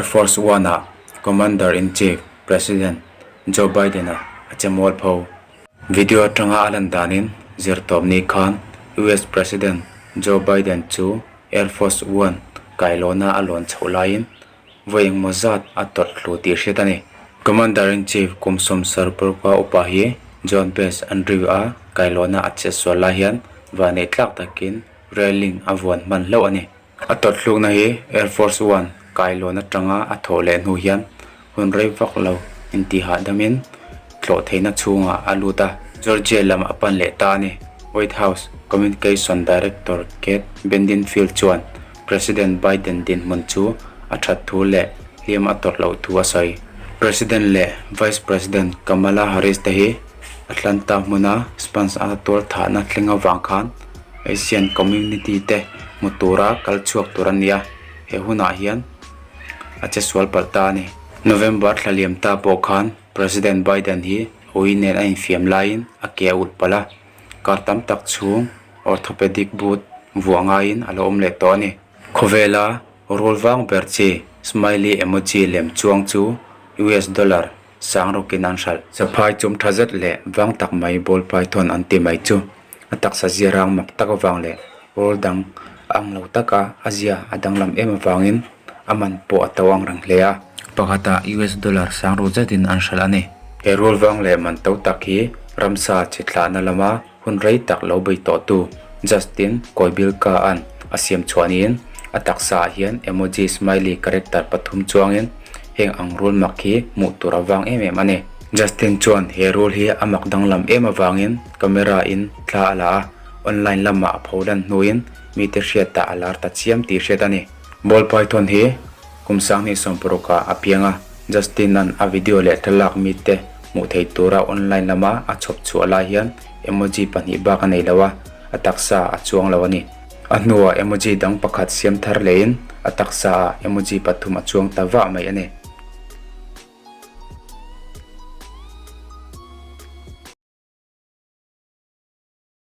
Air Force One-ah Commander-in-Chief President Joe Biden-a a che mualpho. Video atanga a lan danin zirtawpni khan US President Joe Biden chu Air Force One kailawna a lawn chhoh laiin vawi engmaw zat a tawlh thlu tih hriat a ni. Commander-in-Chief kum 76 upa hi John Best Andrew-a kailawna a chetsual lai hian vanneih tlak takin railing a vuan hman hlauh a ni. A tawlh thlukna hi Air Force One kailawn atanga a thawh leh hnu hian hun rei vak lo intihahdamin tlawh theihna chhungah a lut a, Georgia lam a pan leh ta a ni. White House Communication Director Kate Bedingfield chuan President Biden dinhmun chu a that thu leh hliam a tawrh loh thu a sawi. President leh Vice President Kamala Harris te hi Atlanta hmuna Spence a tuar thahna thleng avang khan Asian community te hmu tura kal chhuak tur a ni a, he hunah hian a che sual palh ta a ni. November thla liam ta pawh khan President Biden hi ui nen a infiam laiin a ke a ulh palh a, kar tam tak chhung orthopedic boot vuah ngaiin a lo awm leh tawh a ni. Khawvela rul vang ber chi smiley emoji lem chuang chu US dollar sang rawkin an hralh. Saphai chum tha zet leh vang tak mai ball python an ti mai chu a taksa zia rang mak tak avang leh rawl dang a ang lo taka a zia a danglam em avangin a man pawh a to ang reng hle a. Pakhatah US dollar sang ru zetin an hralh a ni. He rawl vang leh man to tak hi ramsa chi thlahna lama hun rei tak lo bei tawhtu Justin Koibilka-a'n a siam chhuah niin a taksa ah hian emoji smiley character pathum chuangin heng ang rul mak hi hmuh tur a vang em em a ni. Justin chuan he rul hi a mak danglam em avangin camera in thla a la a, online lamah a pho lan hnuin mite hriatah a lar ta chiam tih hriat a ni. Ball python hi kum 2016 ah a piang a, Justin-a'n a video leh thlalak mite hmuh theih tura online lama a chhawp chhuah lai hian emoji pahnih bak a nei lo a, a taksa a chuang lo a ni. A hnuah emoji dang pakhat siam thar leiin a taksaah emoji pathum a chuang ta vah mai a ni.